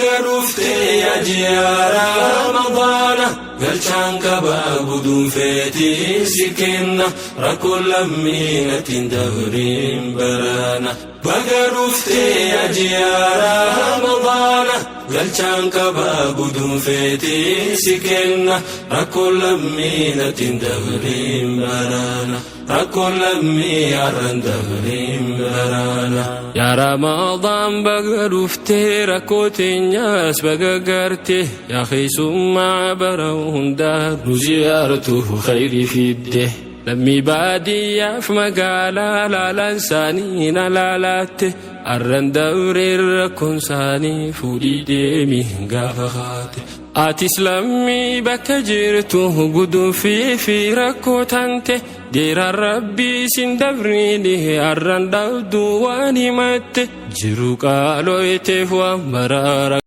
Baga dhuftee yaa ji'a Ramadaana, galchaan qabaa guduunfeetii si kenna, rakkoon lammii natti hin dabriin barana. Baga dhuftee yaa ji'a Ramadaana, galchaan qabaa guduunfeetii si kenna, rakkoon lammii natti hin dabriin barana. Rakkoon lammii har'an dabriin barana. Yaa Ramadaan, baga dhuftee, rakkoo teenyaas baga garte, yaa keessummaa bara hundaa nu ziyaartu khayrii fidde. Lammii baadiyyaaf magaalaa laalaan isaanii na laalaatte, arran dabreen rakkoon isaanii fuudhii deemi gaafa kaate. Atis lammii bakka jirtu guduunfii fi rakkoo tante, deeraan Rabbii sin dabriini, arran dhabdu waan himatte, jiru qaalooyteef waan baraara.